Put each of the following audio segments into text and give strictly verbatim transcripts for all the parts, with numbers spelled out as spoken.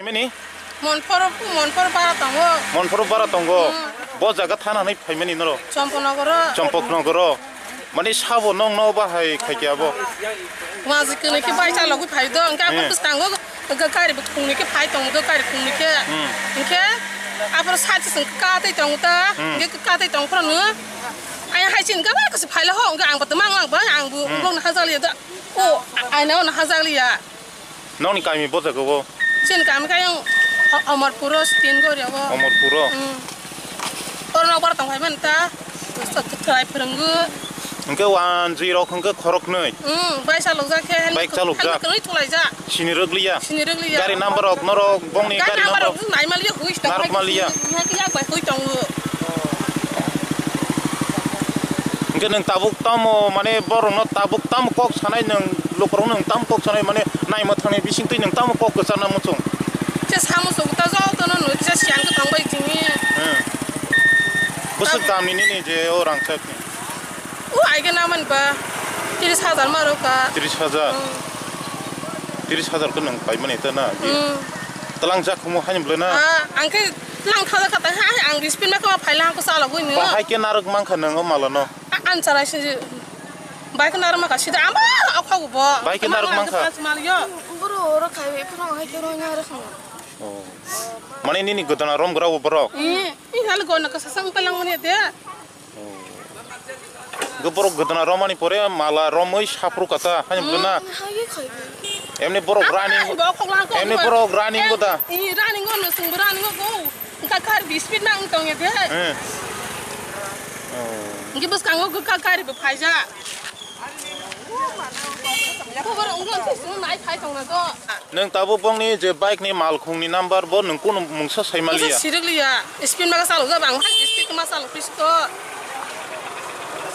Mani? Monphoro, Monphoro bara tongo. Monphoro bara tongo. Hmm. Bo jaga thana hinwi phaimani noro? Chompoknogoro. Chompoknogoro. Mani sabo nong no bahai khaikhe abo? Waji kwnwi khe bai chalogwi phai do, hwnkhe abo Hmm. bwskango ga-, gari bo khungni khe phai tongo do, gari khungni khe. Hmm. Hwnkhe aphuru side se chwng katwi tongo ta, Hmm. hwnkhe katwi tong phuru no. Ai hai chini gabal kasi phai le ho, hwnkhe ang bo tongma ang lang bai, ang bo Hmm. bong na hajal ya do. O, a-, aina o na hajal ya. Nokni kami bo jaga o? Chini kami khe ayang O-, Omorpuro, Stingori abo. Omorpuro? Hmm. Oro nok bar tong phai mani ta. Chwrai phwrwngwi. Hwnkhe wanjwi rok hwnkhe khoroknwi? Hmm, bai chalokjak khe, Bike chalokjak? Helmet kwrwi thulaijak. Sini rwgliya? Sini rwgliya. Gari number rok norok bongni Gari gari number number? Rok nai maliya, hui tong Narwk maliya? Yak bai hui tongo. Hwnkhe nwng tabuk tamo, mane, borokno tabuk tamo kok sanai nwng, lukurokno nwng tamo kok sanai, mane, naima thangni bisingtwi nwng tamo kok kwcharna muchung? Kisa samung sugu ta jotono nwng kisa siyan kwthang bai tini. Hmm. Bwswk Tabuk. Damni nini je o rangchak ni? O aigena mani ba, tris hajar ma rwkha. Tris hajar? Hmm. Tris hajar khe nwng paimani ta na? Hmm. Tlangjak khumu haini bwlai na? Ah, ang khe tlang kha kha ta ha, ang speed ma khe ma phaila ang khe chalogwi nw. Bahai khe narwk mankha nwng o malano? A-, ang chalai se bike narwk mankha sida ama okhogo bo. Bike narwk mankha. Mal yo. Boro oro khai phano hai khe roi narwk kha. Oh. Mane nini gwdana romgra bo borok? Eh, i hal gona ka sasang palang mani de. Hwnkhe borok gwdana romani pore mala romwi saphru kata, haino bwlwna. Hmm, hai khai. Emni borok Apa running, hai bo khok lang kok emni ba. Borok running Eh, go da. I running go no sung running go. Ka kar bi speed nang tong ye de. Eh. Oh. Ngi bus kango ka kar bi phaija. Ko bor unglang sung nai phai tong na to. Nwng tabuk bongni je bike ni malkhung ni number bo nwng kunu mungsa sai maliya? Mungsa sirikliya. Speed ma salok jaba ang hai speed ma salok pis ko.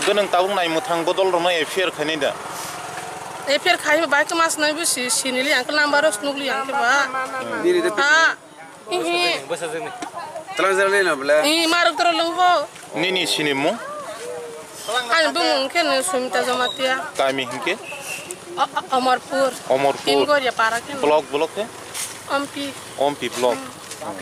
Hwnkhe nwng tabuk nai mwthang bodol rwma F I R khainai da? F I R khai ba bike ma swnai bo si sinili ang number rok nukli ang khe ba. Nini de Ha. Ihi. Tlang jani na bole. Ih marok toro lung ho. Nini sinimung? Ani bumung khe no Sumita Jamatia. Kami hinkhe? O-, o-, Omorpur. Omorpur. Tin Goria para khe no. Block, block khe? Ompi. Ompi block. Hmm.